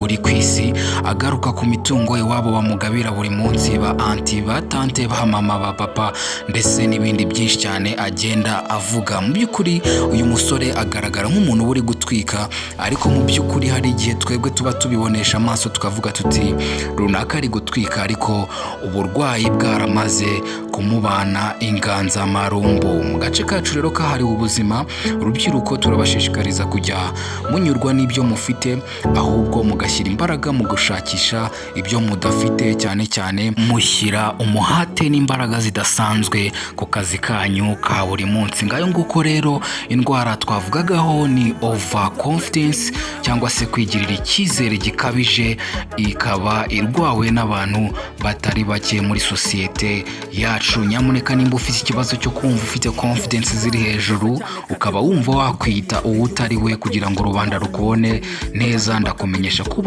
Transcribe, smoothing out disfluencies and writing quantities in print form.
Uri ku isi agaruka ku mitungo iwabo bamugabira buri munsi, ba aunty, ba tante, ba mama, ba papa, ndetse n'ibindi byinshi cyane agenda avuga. Mu by'ukuri uyu musore agaragara nk'umuntu uba uri gutwika, ariko mu by'ukuri hari igihe twebwe tuba tubibonesha amaso tukavuga tuti runaka ari gutwika, ariko uburwayi bwaramaze kumubana inganzamarumbu. Mu gace kacu rero kahariwe ubuzima, urubyiruko turabashishikariza kujya munyurwa n'ibyo mufite, ahubwo mugashyira imbaraga mu gushakisha ibyo mudafite, cyane cyane mushyira umuhate n'imbaraga zidasanzwe ku kazi kanyu ka buri munsi. Ngayo nguko rero, indwara twavugagaho ni over confidence cyangwa se kwigirira icyizere gikabije, ikaba irwawe n'abantu batari bake muri sosiyete yacu. Nyamuneka nimba ufite ikibazo cyo kumva ufite confidence ziri hejuru, ukaba wumva wakwita uwo utari we kugira ngo rubanda rukubone neza, ndakumenyesha kuba